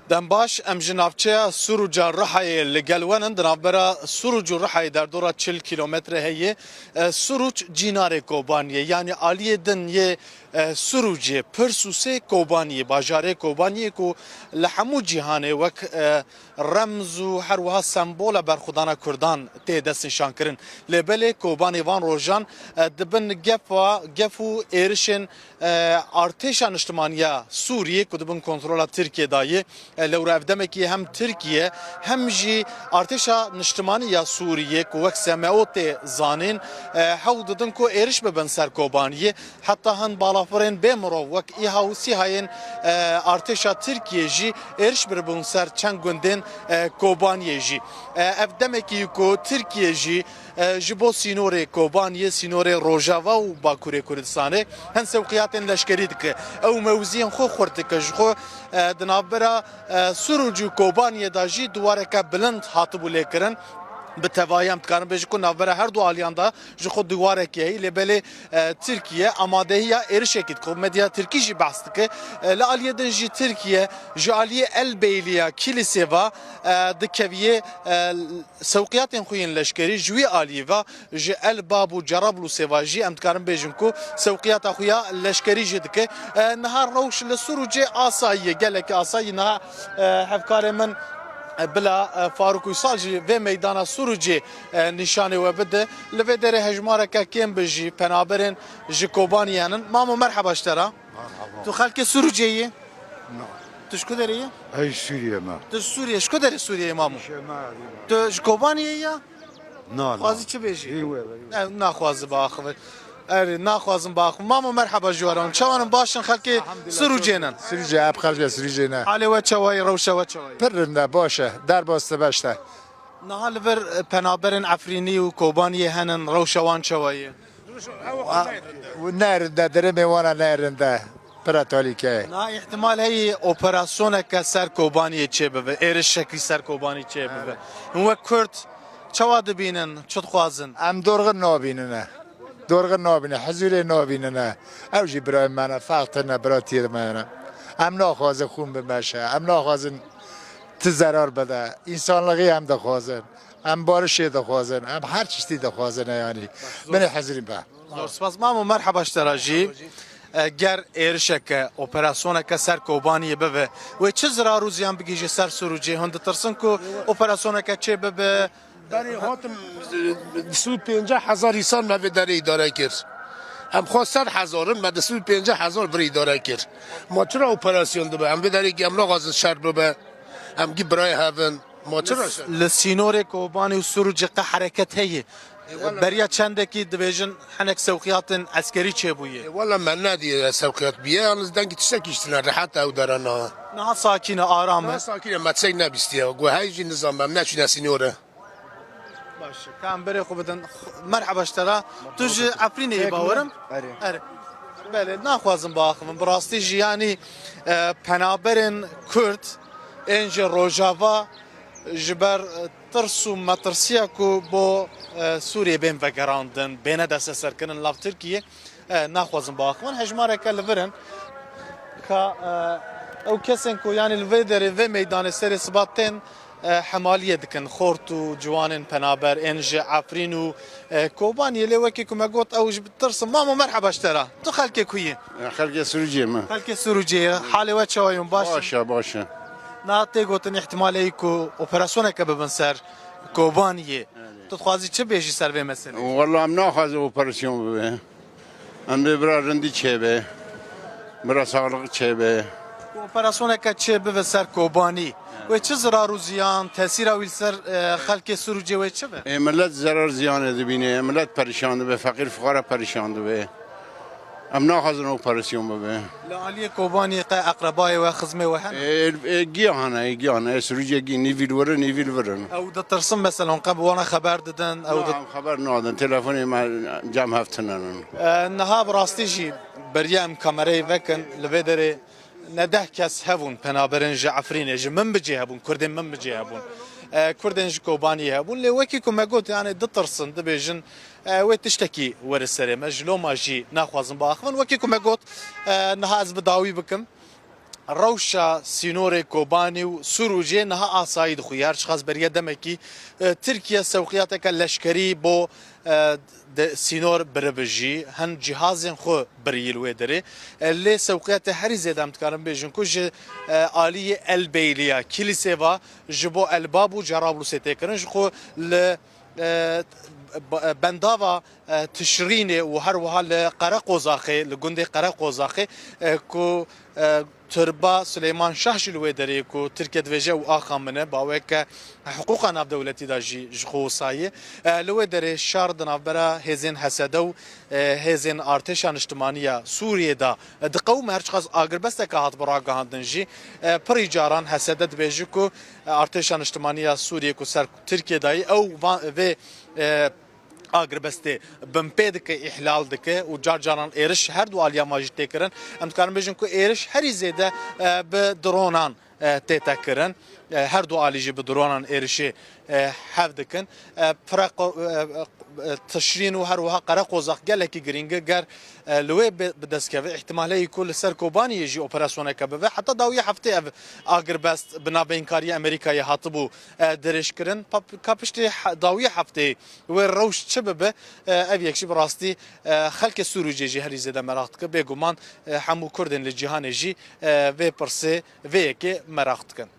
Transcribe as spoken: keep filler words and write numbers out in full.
Dem baş, em ji navçeya Sûrûca Rihayê li gel we nin. Di navbera Sûrûc û Rihayê derdora çil kîlometre heye. E, Sûrûc cînarê Kobaniyê, yanî aliyê din yê, e, Sûrûcê, Pirsûsê Kobaniyê, bajarê Kobaniyê ku li hemû cîhanê wek, e, remz û her wiha sembola berxwedana Kurdan tê destnîşankirin. Lê belê Kobanê van rojan, e, di bin gefa, gef û êrişên, e, artêşa niştimaniya Sûriyê ku di bin kontrola Tirkiyê de ye, e, lewra ev demekî hem Tirkiye hem jî artêşa niştimanî ya Sûriyê ku wek S M O tê zanîn, e, hewl didin ku êriş bibin ser Kobaniyê. Heta hin balafirên bê mirov wek ÎHA û SÎHAyên, e, artêşa Tirkiyê jî êriş biribûn ser çend gundên, e, Kobaniyê jî. E, ev demekî ku Tirkiye jî, e, ji bo sînorê Kobaniyê, sînorê Rojava û Bakurê Kurdistanê hin sewqiyatên leşkerî dike. Ew mewziyên xwe xurt dike. Ji xwe, e, di navbera, e, Sûrûc û Kobaniyê de jî diwareke bilind hatibû lêkirin. Bi tevahî em dikarin bêjin ku navbera her du aliyan de ji xwe diwarek heye, lê belê, e, Tirkiye amadehiya êrişekî dike. Medya tirkî jî behs dike. E, li aliyê din jî Tirkiye ji aliyê El Beyliya Kilîsê ve, e, dikeviyê, e, sewqiyatên xwe yên leşkerî, ji wî aliyê ve ji El Bab û Cerablusê ve jî em dikarin bêjin ku sewqiyata xwe ya leşkerî jî dike. E, niha rewş li Sûrûcê asayî ye, gelekî asayî. Niha, e, hevkarê min, e, bila, e, Farûk Uysal jî vê meydana Sûrûcê e, nîşanê we bide. Li vê derê hejmareke kêm bi jî penaberên ji Kobaniyê henin. Mamo, merheba ji te re. Merhaba. Tu xelkê Sûrûcê yî? Na. Tu ji ku derê yî? Ez Sûriye me. Tu ji Sûriye, ji ku derê Sûriye yî, mamo? Şema. Tu ji Kobaniyê yî ya? Na, na. Xwazî çi bêjî? Ê, we, we, we. Ew naxwazi biaxive. Erê, naxwazim biaxive. Mamo, merheba ji we re. Çawan in, baş in, xelkê Sûrûcê nin? Sûrûcê, hep xelkê Sûrûcê ne. Halê we çawa ye, rewşa we çawa ye? Pir rind e, baş e. Derbas te beş te. Niha li vir, e, penaberên Efrînî û Kobaniyê henin, rewşa wan çawa ye? Wa-, ne rind e, deremê wan ne rind e. Pira talîke ye. Niha îhtimal heye operasyoneke ser Kobaniyê çêbibe, êrişekî ser Kobanî çêbibe. Evet. Hûn wek Kurd çawa dibînin, çi dixwazin? Em dorxin nabînine. Dorxin nabîne, hizûrê nabînine. Ew jî birayê me ne, fextine, biratiyê me ne. Em naxwazin xûn bimeşe, em naxwazin ti zerar bide. Însanlixî em dixwazin. Em barişê dixwazin. Em her tiştî dixwazin e yanî. Binê hizrî be. Zor spas. Mamo, merheba ji te re jî. E, ger êrişeke, operasyoneke ser Kobaniyê bibe, wê çi zirar û ziyan bigihîje ser Sûrûcê? Hûn ditirsin ku operasyoneke çê bibe? Berê hatim, e, du sed û pêncî hezar însan me vê derê îdare kir. Em xwe sed hezar in, me du sed û pêncî hezar vir îdare kir. Ma çira operasyon dibe? Em vê derê em naxwazin şer bibe. Em gî birayê hev in. Ma çira şer? Li sînorê Kobanî û Sûrûcê qe hereket heye? E, wela. Beriya çendekî dibêjin hinek sewqiyatên eskerî çêbûye. E, wela me nedî sewqiyat bûye, yalnız dengî tiştekî ji tine rehet ew dere na. Niha sakîn e, aram e. Niha sakîn e, me tiştek nebîstiye. Guhey jî nizam em neçûne sînore. Baş e, ka em berê xwe bidin. Merheba ji te re. Tu ji Efrînê yî, bawerim? Erê. Erê. Belê, naxwazim biaxivim. Bi rastî jî, yanî, e, penaberên Kurd ên ji Rojava ji ber, e, tirs û metirsiya ku bo, e, Sûriyê bên vegerandin, bêne desteserkirin nav Tirkiyê, e, naxwazin biaxivin. Hejmareke li vir in ka, e, ew kesên ku, yanî, li vê derê, vê meydanê serê sibat tên, e, hemaliyê dikin, xort û ciwanên penaber ên ji Efrîn û, e, Kobaniyê, lê wekî ku me got, ew ji tirsin. Mamo, merheba ji te re. Tu xelkê ku yî? E, xelkê Sûrûcê me. Xelkê Sûrûcê ye. Halê we çawa ye? Baş in? Baş e, baş e. Niha tê gotin, îhtimalê ku operasyoneke bibin ser Kobaniyê. Evet. Tu dixwazî çi bêjî ser vê meselê? Wela em naxwazin operasyon bibe. Em bê bira rindî çêbe, bira saxlixî çêbe. Operasyoneke çê bibe ser Kobanî, wê çi zirar û ziyan, tesîra wî li ser, e, xelkê Sûrûcê wê çi be? Ê, millet zerar ziyanê dibîne, millet perîşan dibe, feqîr fuqara perîşan dibe. Em naxwazin operasyon bibe. Li aliyê Kobanî qe eqrebayê we, xizmê we hene? Ê, ê, giya hene, ê, giya hene, ê, Sûrûcê gî, nîvî li wir in, nîvî li vir in. Ew ditirsin, mesela, hûn qe bi wana xeber didin? Ew Na, di- em xeber nadin, telefonê me cem hev tune in. E, niha bi rastî jî beriya em kamerayê vekin, li vê derê ne deh kes hebûn, penaberên ji Efrînê, ji Minbicê hebûn, Kurdên Minbicê hebûn. E, Kurdên ji Kobaniyê hebûn, lê wekî ku me got, yanî ditirsin, dibêjin, e, wê tiştekî were serê me, ji loma jî naxwazin biaxivin. Wekî ku me got, e, niha ez bi dawî bikim. Rewşa sînorê Kobanî û Sûrûcê niha asayî dixuye. Her çiqas beriye demekî, e, Tirkiye sewqiyateke leşkerî bo, e, de, sînor biribi jî, hin cîhazên xwe biriyî li wê derê. E, lê sewqiyatê herî zêde em dikarin bêjin ku ji, e, aliyê El Beyliya, Kilîsê va ji bo El Bab û Cerablusê tê kirin, ji xwe li, e, b-, bendava, e, Tişrînê û her wiha li Qereqozaxê, li gundê Qereqozaxê, e, ku, e, Tirba Silêman Şah jî li wê derê ku Tirkiye dibêje ew axa min e, bi aweke hiqûqa navdewletî de jî ji xwe wisa ye. E, li wê derê şer di navbera hêzên H S D û, e, hêzên Artêşa Niştimanî ya Sûriyê de, e, diqewime, her çiqas agirbesteke hatibû ragihandin jî, e, pirî caran H S D dibêje ku, e, Artêşa Niştimanî ya Sûriyê ku ser Tirkiye dayî, ew va-, vê, e, agirbestê binpê dike, îhlal dike û car caran êriş her du aliya ma jî tê kirin. Em dikarin bêjin ku êriş herî zêde, e, bi dronan, e, tête kirin. E, her du alî jî bi dronan êrişê, e, hev dikin. E, Firaq, e, e, Tişrîn û her wiha Qereqozax gelekî girîng e. Ger, e, li wê bi, bi dest keve, îhtimal heye ku li ser Kobaniyê jî operasyoneke bibe. Heta dawiyê heftê ev agirbest bi navbeynkariya Amerîkayê hatibû, e, dirêjkirin. Pa-, ka piştê he-, dawiyê hefteyê wê rewş çi bibe, e, ev yek jî bi rastî, e, xelkê Sûrûcê jî herî zêde meraq dike. Bêguman, e, hemû Kurdên li cîhanê jî, e, vê pirsê vê yekê meraq dikin.